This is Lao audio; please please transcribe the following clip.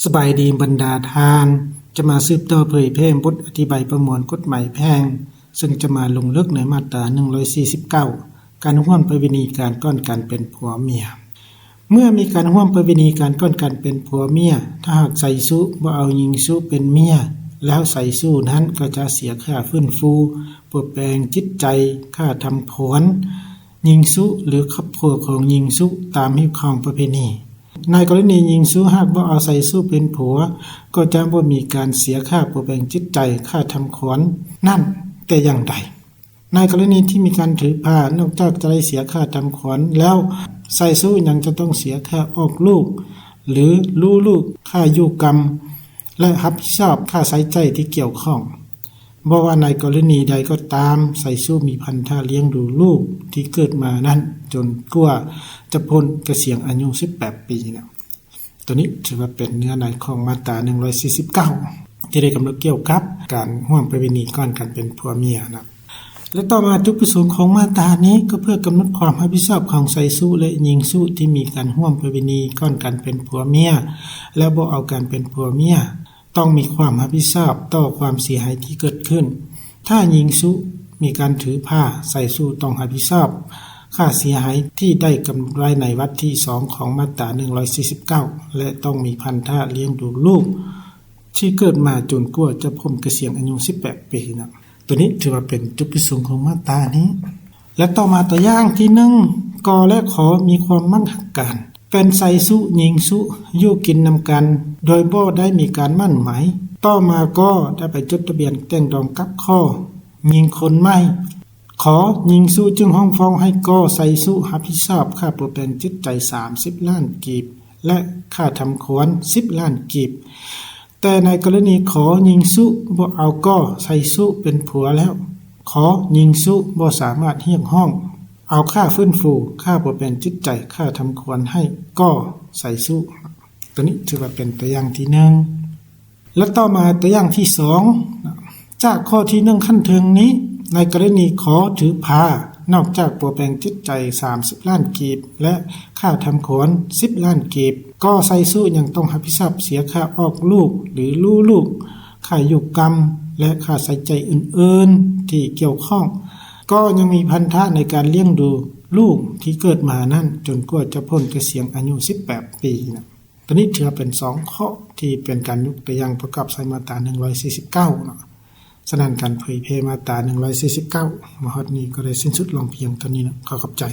ສະບາຍດີບັນດາທ່ານ, ຈະມາສືບຕໍ່ເຜີຍແຜ່ບົດອະທິບາຍປະມວນກົດໝາຍແພ່ງ, ເຊິ່ງຈະມາລົງເລິກໃນມາດຕາໜຶ່ງຮ້ອຍສີ່ສິບເກົ້າ ການຮ່ວມປະເວນີການກ່ອນການເປັນຜົວເມຍ. ເມື່ອມີການຮ່ວມປະເວນີການກ່ອນການເປັນຜົວເມຍ, ຖ້າຫາກໄຊຊຸບໍ່ເອົາຍິງຊຸເປັນເມຍ, ແລ້ວໄຊຊຸນັ້ນກໍຈະເສຍຄ່າຟື້ນຟູ, ປົວແປງຈິດໃຈ, ຄ່າທຳຂວັນ, ຍິງຊຸ ຫຼື ຄອບຄົວຂອງຍິງຊຸຕາມຮີດຄອງປະເພນີ. ໃນກໍລະນີຍິງຊຸຫາກບໍ່ເອົາໄຊຊຸເປັນຜົວ, ກໍຈະບໍ່ມີການເສຍຄ່າປົວແປງຈິດໃຈ, ຄ່າທຳຂວັນນັ້ນແຕ່ຢ່າງໃດ. ໃນກໍລະນີທີ່ມີການຖືພາ, ນອກຈາກຈະໄດ້ເສຍຄ່າທຳຂວັນແລ້ວ, ໄຊຊຸຍັງຈະຕ້ອງເສຍຄ່າອອກລູກ ຫຼື ລູລູກ, ຄ່າຢູ່ກຳ ແລະ ຮັບຜິດຊອບຄ່າໃຊ້ຈ່າຍທີ່ກ່ຽວຂ້ອງ. ບໍ່ວ່າໃນກໍລະນີໃດກໍຕາມ, ໄຊຊຸມີພັນທະລ້ຽງດູລູກທີ່ເກີດມານັ້ນຈົນກວ່າຈະພົ້ນກະສຽງອາຍຸສິບແປດປີນະ. ໂຕນີ້ຖືວ່າເປັນເນື້ອໃນຂອງມາດຕາໜຶ່ງຮ້ອຍສີ່ສິບເກົ້າ ທີ່ໄດ້ກຳນົດກ່ຽວກັບການຮ່ວມປະເວນີກ່ອນການເປັນຜົວເມຍນະ. ແລະ ຕໍ່ມາຈຸດປະສົງຂອງມາດຕານີ້ກໍເພື່ອກຳນົດຄວາມຮັບຜິດຊອບຂອງໄຊຊຸ ແລະ ຍິງຊຸທີ່ມີການຮ່ວມປະເວນີກ່ອນການເປັນຜົວເມຍ ແລະ ບໍ່ເອົາການເປັນຜົວເມຍ. ຕ້ອງມີຄວາມຮັບຜິດຊອບຕໍ່ຄວາມເສຍຫາຍທີ່ເກີດຂຶ້ນ. ຖ້າຍິງຊຸມີການຖືພາ, ໄຊຊຸຕ້ອງຮັບຜິດຊອບຄ່າເສຍຫາຍທີ່ໄດ້ກຳນົດໄວ້ໃນວັກທີສອງຂອງມາດຕາໜຶ່ງຮ້ອຍສີ່ສິບເກົ້າ ແລະ ຕ້ອງມີພັນທະລ້ຽງດູລູກທີ່ເກີດມາຈົນກວ່າຈະພົ້ນກະສຽງອາຍຸສິບແປດປີນະ. ໂຕນີ້ຖືວ່າເປັນຈຸດປະສົງຂອງມາດຕານີ້. ແລະ ຕໍ່ມາຕົວຢ່າງທີໜຶ່ງ, ກ ແລະ ຂ ມີຄວາມມັກຮັກກັນ, ເປັນໄຊຊຸຍິງຊຸ, ຢູ່ກິນນຳກັນໂດຍບໍ່ໄດ້ມີການໝັ້ນໝາຍ. ຕໍ່ມາ ກ ໄດ້ໄປຈົດທະບຽນແຕ່ງດອງກັບ ຂ ຍິງຄົນໃໝ່. ຂ ຍິງຊຸຈຶ່ງຮ້ອງຟ້ອງໃຫ້ ກ ໄຊຊຸຮັບຜິດຊອບຄ່າປົວແປງຈິດໃຈສາມສິບລ້ານກີບ ແລະ ຄ່າທຳຂວັນສິບລ້ານກີບ. ແຕ່ໃນກໍລະນີ ຂ ຍິງຊຸບໍ່ເອົາ ກ ໄຊຊຸເປັນຜົວແລ້ວ, ຂ ຍິງຊຸບໍ່ສາມາດຮຽກຮ້ອງເອົາຄ່າຟື້ນຟູ, ຄ່າປົວແປງຈິດໃຈ, ຄ່າທຳຂວັນໃຫ້ ກ ໄຊຊຸ. ໂຕນີ້ຖືວ່າເປັນຕົວຢ່າງທີໜຶ່ງ. ແລະ ຕໍ່ມາຕົວຢ່າງທີສອງ. ຈາກຂໍ້ທີໜຶ່ງຂັ້ນເທິງນີ້, ໃນກໍລະນີ ຂ ຖືພາ, ນອກຈາກປົວແປງຈິດໃຈສາມສິບລ້ານກີບ ແລະ ຄ່າທຳຂວັນສິບລ້ານກີບ, ກ ໄຊຊຸຍັງຕ້ອງຮັບຜິດຊອບເສຍຄ່າອອກລູກ ຫຼື ລູລູກ, ຄ່າຢູ່ກຳ ແລະ ຄ່າໃຊ້ຈ່າຍອື່ນໆທີ່ກ່ຽວຂ້ອງ. ກ ຍັງມີພັນທະໃນການລ້ຽງດູລູກທີ່ເກີດມານັ້ນຈົນກວ່າຈະພົ້ນກະສຽງອາຍຸສິບແປດປີນະ. ໂຕນີ້ຖືວ່າເປັນສອງຂໍ້ທີ່ເປັນການຍົກຕົວຢ່າງປະກອບໃສ່ມາດຕາໜຶ່ງຮ້ອຍສີ່ສິບເກົ້າເນາະ. ສະນັ້ນ ການເຜີຍແຜ່ມາດຕາໜຶ່ງຮ້ອຍສີ່ສິບເກົ້າມາຮອດນີ້ກໍໄດ້ສິ້ນສຸດລົງພຽງເທົ່ານີ້ເນາະ. ຂໍຂອບໃຈ.